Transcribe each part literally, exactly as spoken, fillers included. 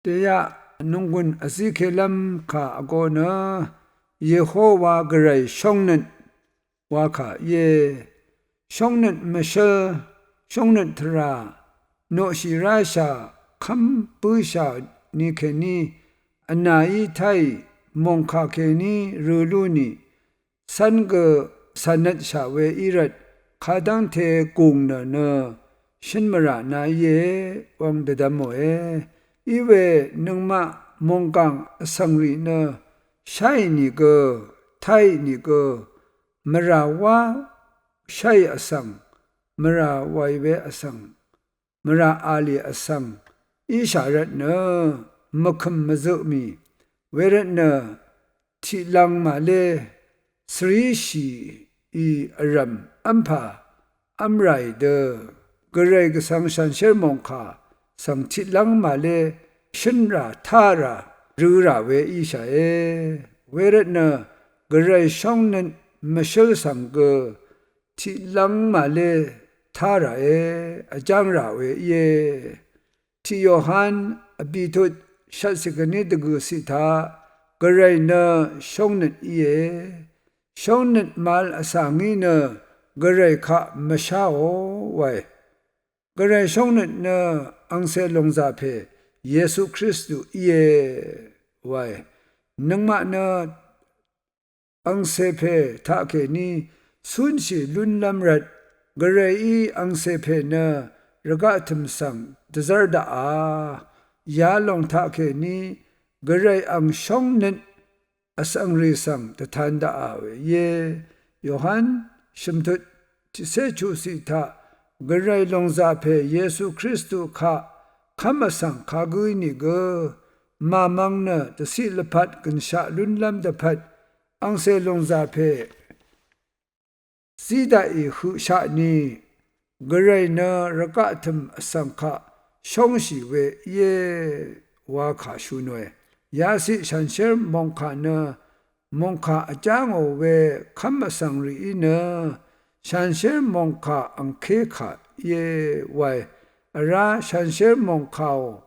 Dèyaq nònggùn vzíkelv́m kà vgō nø Yehowa Gvray shóngnøt wa kà íe. Shóngnøt mvshǿl, shóngnøt tvrà, noqshì ráshà, kv́m bǿshà ni kèní, vnàí táì, mòngkà kèní rø lú nì, cv́n gø cv̀nøtshà we í rvt, kadv́ngte gùng nø nø shǿn mvrà na íe, wvng dvdvmòe. Iwe nøngmaq mònggàng vsvng rì nø sháì nìgø, táì nìgø, mvrà wá sháì vsvng, mvrà wàì we vsvng, mvrà àlì vsvng íshà rvt nø mvkø̀m mvzø mì, wervt nø tiqlvng màlé svríshìì vrv̀m v́mpà v́mràì dø, Gvray Gvsvng shànshér mòngkà svng tiqlv́ng màlé shǿn rà tá rà rø̄ rà we íshàe. Wervt nø Gvray shóngnøt mvshǿl svng gø tiqlv́ng màlé tá ràe, vjáng rà we íe. Tiq Yohan vbìtut shvtcì kèní dvgø̀ciq taq, Gvray nø shóngnøt íe. Shóngnøt màvl vsvng í nø Gvray kaq mvsháò wae. Gvray shóngnøt nø angcè lòngzà pè Yesu Kristu íe wae. Nøngmaq nø angcè pè taqkèní cúnshì lúnlv́m rvt, Gvrayí angcè pè nø rvgaq tø̀m svng dvzv́r daqà. Yalòng taqkèní Gvray ang shóngnøt vsvngrì svng dvtan daqà we íe. Yohan shø̀mtut tiqcé chuqciq taq, Gvray lòngzà pè Yesu Kristu kaq kv́m vsvng kagǿí nìgø, màmvng nø dvciq lvpat gø̀nshaq lúnlv́m dvpvt, angcè lòngzà pè zí daqì høqshaq ni, Gvray nø rvgaq tø̀m vsvng kaq shóngshì we íe wa kà shø̀nòe. Yaciq shànshér mòngkà nø mòngkà vjángò we kv́m vsvng rìí nø shànshér mòngkà angké kà íe wae. Vrá shànshér mòngkàò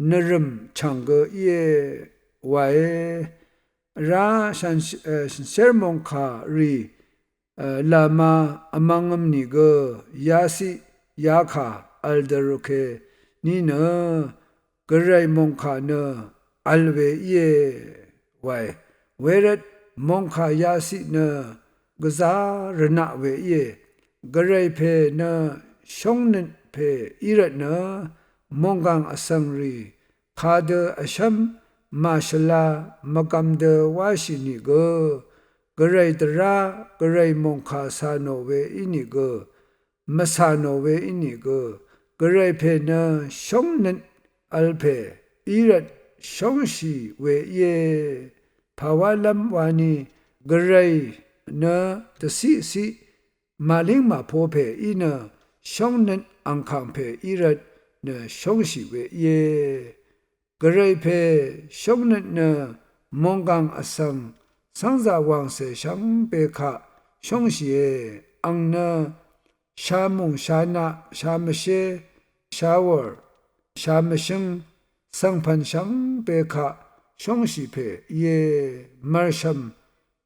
nvrø̀m chv̀ng gø íe wae. Vrá shànshér mòngkà rì lvma vmvngøm nìgø yaciq yakà vl dvrø kèní nø Gvray mòngkà nø vl we íe wae. Wervt mòngkà yaciq nø gvzá rvnaq we íe. Gvray pè nø shóngnøt pè í rvt nø mònggàng vsvng rì kadø vshv́m màshvla mvgvm dø wáshì nìgø, Gvray dvrá Gvray mòngkà cà nò we ínìgø, mvcà nò we ínìgø, Gvray pè nø shóngnøt vl pè í rvt shóngshì we íe. Pàwálv́m wani Gvray nø dvciqciq màlíng màpo pè í nø shóngnøt angkàng pè í rvt nø shóngshì we íe. Gvray pè shóngnøt nø mònggàng vsvng cv́ngzà wàngcè shvngbe kaq shóngshìe. Ang nø shamùng shanaq shamvshé shawòr shamvshǿng svngpv̀n shvngbe kaq shóngshì pè íe. Mv̀rshv̀m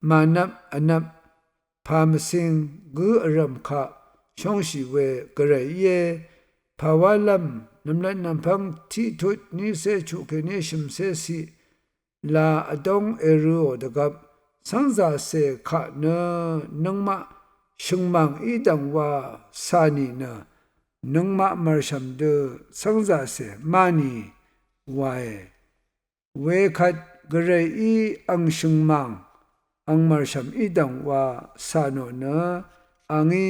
mànvp vnvp pàmvcing gǿ vrv̀m kaq shóngshì we Gvray íe. Pàwálv́m nv̀mlat nv̀mpv́ng tiqtut niqcé chuq kèní shø̀mcé ciq la vdóng èrøò dvgvp cv́ngzàcè kaq nø nøngmaq shø̀ngmàng í dv̀ng wa cà nì nø nøngmaq mv̀rshv̀m dø cv́ngzàcè má nì wae. Wekvt Gvrayí ang shø̀ngmàng ang mv̀rshv̀m í dv̀ng wa cà nò nø angí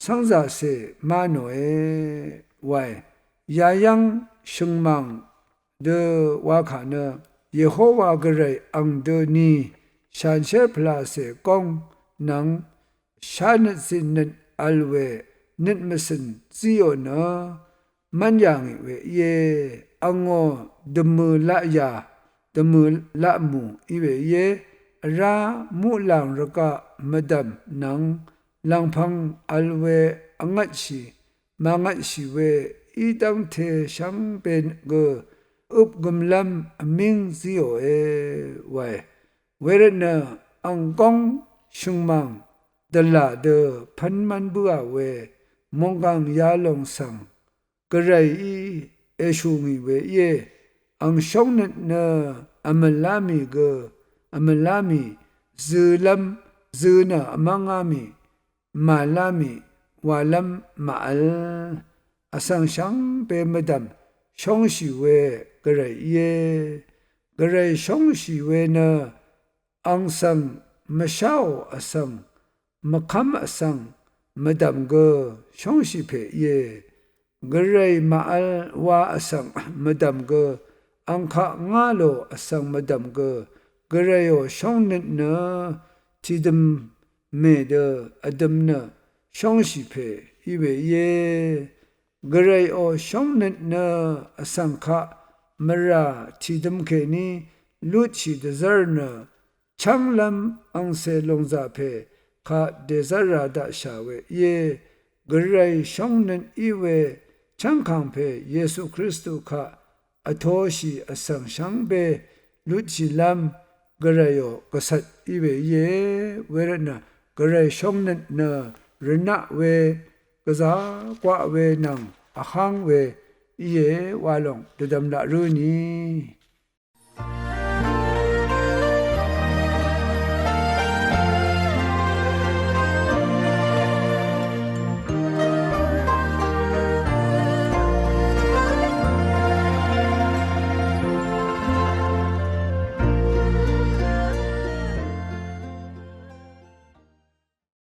cv́ngzàcè má nòe wae. Yayv́ng shø̀ngmàng dø wakà nø Yehowa Gvray ang dø ni shànshér pvlàcè góng nvng shánøt zìnnøt vl we nøt mvcø̀n zíò nø mv́n yà ngì we íe. Angò dvmø̀ laqyà dvmø̀ laqmù í we íe. Vrá muqlàng rvgaq mvdv̀m nvng lv̀ngpv̄ng vl we vngvtshì màngvtshì we í dv́ngte shvngbe gø øp gømlv́m vmíng zíòe wae. Wervtnø ang góng shø̀ngmàng dvlà dø pv́nmv́n bǿà we mònggàng yalòng svng Gvrayí èshù ngì we íe. Ang shóngnøt nø vmø̀lá mì gø, vmø̀lá mì zø̄lv́m, zø̄ nø vmv́ngá mì màlá mì walv́m màvl. Vsvng shvngbe mvdv̀m shóngshì we Gvray íe. Gvray shóngshì we nø ang svng mvsháò vsvng, mvkv́m vsvng mvdv̀m gø shóngshì pè íe. Gvray màvl wa vsvng mvdv̀m gø, ang kaq ngá lò vsvng mvdv̀m gø, Gvrayò shóngnøt nø tìdøm mè dø vdøm nø shóngshì pè í we íe. Gvrayò shóngnøt nø vsvng kaq mvrà tìdøm kèní lutshì dvzv́r nø chv́nglv́m angcè lòngzà pè kaq dèzv́ra daqshà we íe. Gvray shóngnøt í we chv́ngkàng pè Yesu Kristu kaq vtoshì vsvng shvngbe lutshìlv́m Gvrayò gvcvt í we íe. Wervtnø Gvray shóngnøt nø rvnaq we gvzà gwaq we nvng vháng we íe wa lòng dvdvm laq rǿ ni.